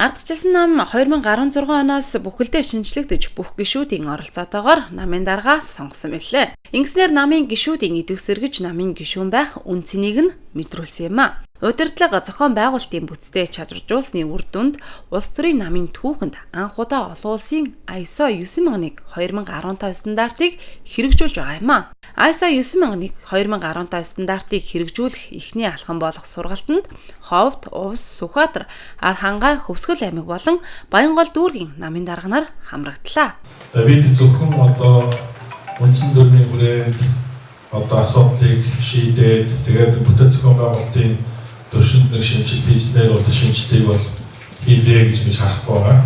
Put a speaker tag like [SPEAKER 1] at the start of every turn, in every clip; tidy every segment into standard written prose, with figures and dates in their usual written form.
[SPEAKER 1] Ардчилсан нам 2016 оноос бүхэлдээ шинжлэгдэж бүх гишүүдийн оролцоотойгоор намын даргаа сонгосон билээ. Ингэснээр намын гишүүдийн идэвх сэргэж намын гишүүн байх үн цэнийг нь мэдрүүлсэн юм а. Удирдлага зохион байгуулалтын бүтцтэй чадваржуулсны үр дүнд улс төрийн намын түүхэнд анх удаа олон улсын ISO 9001 2015 стандартыг хэрэгжүүлж байгаа юм а. ISO 9001 2015 стандартыг хэрэгжүүлэх эхний алхам болох сургалтанд Ховд, Увс, Сүхбаатар, Архангай, Хөвсгөл аймаг болон Баянгол дүүргийн намын дарга нар хамрагдлаа.
[SPEAKER 2] Бид зөвхөн одоо үндсэн дүрмийн хүрээнд одоо асуудлыг шийдээд тэгээд бүтэц зохион байгуулалтын төвшөнд нэг шинжилэл хийснээр бол шинжилгээг бол хийлээ гэж би харахгүй байгаа.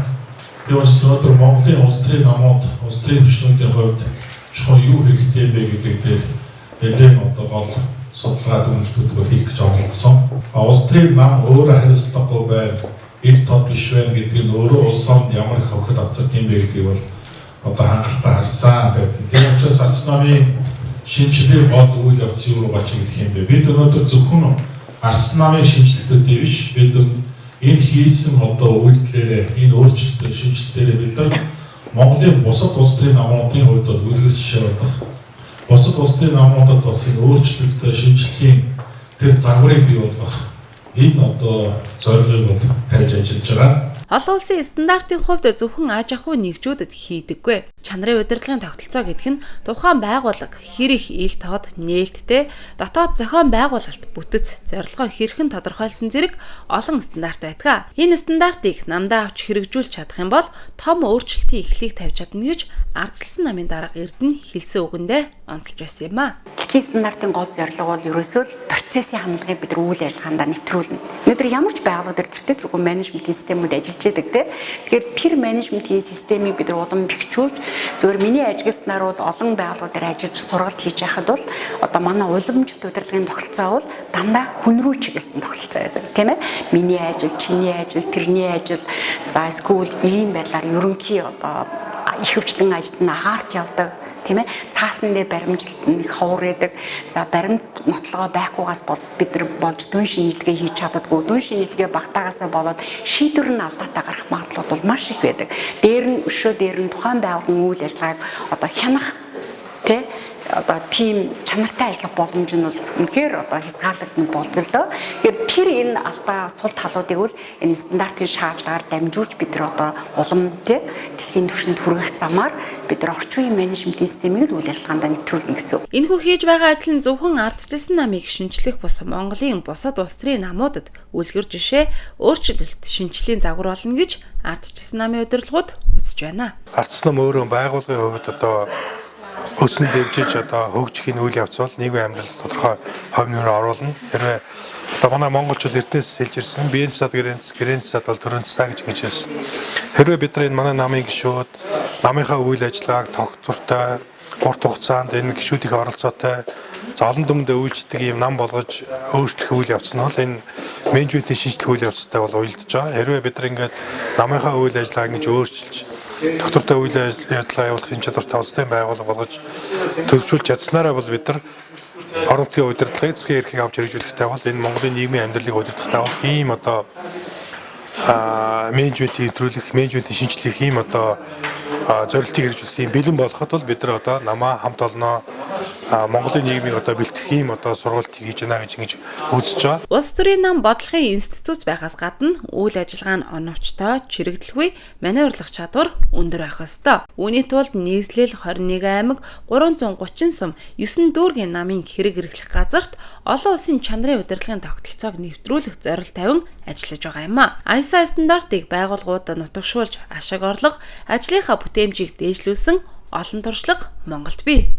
[SPEAKER 2] Тийм учраас өнөөдөр Монголын улс төрийн намууд, улс төрийн хүчнүүдийн хувьд чухал юу хэрэгтэй бэ гэдэг дээр нэлээд одоо гол судалгаа дүгнэлтүүд бол хийх гэж оролдсон. Улс төрийн нам өөрөө хариуцлагагүй байна, ил тод биш байна гэдэг нь өөрөө улс орнд ямар их хохирол авцдаг юм бэ гэдгийг бол одоо хангалттай харсан. Тийм учраас Арс намын шинжилгээ гол үйл явц юу руугаа чиглэх юм бэ? Бид өнөөдөр зөвхөн Арс намын шинжилгээдээ биш, бид энэ хийсэн одоо үйлдэлээрээ, энэ өөрчлөлт шинжилгээдээ бид нар Монголын бусад улс төрийн намуудын хувьд бол үлгэр жишээ болох, бусад улс төрийн намуудад бас энэ өөрчлөлт шинжилгээний тэр загварыг бий болгох энэ одоо зорилгыг бол тавьж ажиллаж байгаа.
[SPEAKER 1] Олон улсын стандартын хувьд зөвхөн аж ахуй нэгжүүдэд хийдэггүй. Чанарын удирдлагын тогтолцоо гэдэг нь тухайн байгууллага хэр их ил тод нээлттэй дотоод зохион байгуулалт бүтэц зорилгоо хэрхэн тодорхойлсон зэрэг олон стандарт байдаг. Энэ стандартыг намдаа авч хэрэгжүүлж чадах юм бол том өөрчлөлтийн эхлийг тавьж чадна гэж ардчилсан намын дарга Эрдэнэ хэлсэн үгэндээ онцолж байсан юм а.
[SPEAKER 3] Дэлхийн стандартын гол зорилго бол ерөөсөө л процессын хандлагыг бид нар үйл ажиллагаанд нэвтрүүлнэ. Өнөөдөр ямар ч байгууллага дээр тэртээ тэргүй менежментийн системүүд ажиллаж байдаг те. Тэгэхээр тэр менежментийн системийг бид нар улам бэхжүүлж зөвхөн миний ажигласнаар бол олон байгууллага дээр ажиллаж сургалт хийж яхад бол одоо манай уламжлалт удирдлагын тогтолцоо бол дандаа хүн рүү чиглэсэн тогтолцоо байдаг тийм ээ. Миний ажил, чиний ажил, тэрний ажил, за эсвэл ийм байдлаар ерөнхий одоо ихэвчлэн ажилд нь агаарт явдаг. Тийм ээ, цаасан дээр баримтлалт нь их ховор байдаг. За баримт нотлогоо байхгүйгаас бол бид нар болж дүн шинжилгээ хийж чаддаггүй. Дүн шинжилгээ багтаагаасаа болоод шийдвэр нь алдаатай гарах магадлал бол маш их байдаг. Дээр нь өшөө дээр нь тухайн байгууллагын үйл ажиллагааг одоо хянах тий одоо тийм чанартай ажиллах боломж нь бол үнэхээр одоо хязгаарлагдсан болдог л доо. Тэгэхээр тэр энэ алдаа сул талуудыг бол энэ стандартын шаардлагаар дамжуулж бид нар одоо улам тий дэлхийн түвшинд хүргэх замаар бид нар орчин үеийн менежментийн системийг л үйл ажиллагаанд нэвтрүүлнэ гэсэн.
[SPEAKER 1] Энэхүү хийж байгаа ажил нь зөвхөн ардчилсан намыг шинчлэх бус Монголын бусад улс төрийн намуудад үлгэр жишээ өөрчлөлт шинжлэлийн загвар болно гэж ардчилсан намын удирдлагууд үзэж байна.
[SPEAKER 4] Ардчилсан нам өөрөө байгууллагын хувьд одоо өсөн дэвжиж одоо хөгжихийн үйл явц бол нийгмийн амьдрал тодорхой хувь нэмэр оруулна. Хэрвээ одоо манай монголчууд эртнээс хэлж ирсэн биеийн сад гэрэн сад бол төрөн цаа гэж ингэж хэлсэн. Хэрвээ бид нар энэ манай намын гишүүд намынхаа үйл ажиллагааг тогтвортой урт хугацаанд энэ гишүүдийн оролцоотой за олон дүмдээ үйлчдэг ийм нам болгож өөрчлөх үйл явц нь бол энэ менежментийн шинжлэх үйл явцтай бол уялдаж байгаа. Хэрвээ бид нар ингээд намынхаа үйл ажиллагааг ингэж өөрчилж доктортой үйл ажиллагаа явуулахын чадвартай улсын байгууллага болгож төлөвшүүлж чадсанараа бол бид нар орон нутгийн удирдлагыг засгийн эрхийг авч хэрэгжүүлэхтэй бол энэ Монголын нийгмийн амьдралыг удирдахтай бол ийм одоо менежментийг нэвтрүүлэх, менежментийн шинжлэх ийм одоо зорилтыг хэрэгжүүлэх ийм бэлэн болоход бол бид нар одоо намаа хамт олноо Монголын нийгмийг одоо бэлтгэх ийм одоо сургалтыг хийж байна гэж ингэж үзэж байгаа.
[SPEAKER 1] Улс төрийн нам бодлогын институт байхаас гадна үйл ажиллагаа нь оновчтой, чирэгдэлгүй, маневрлах чадвар өндөр байх ёстой. Үүний тулд нийслэл 21 аймаг 330 сум 9 дүүргийн намын хэрэг эрхлэх газарт олон улсын чанарын удирдлагын тогтолцоог нэвтрүүлэх зорилт тавин ажиллаж байгаа юм а. ISO стандартыг байгууллагуудад нутагшуулж ашиг орлого, ажлынхаа бүтээмжийг дээшлүүлсэн олон туршлага Монголд бий.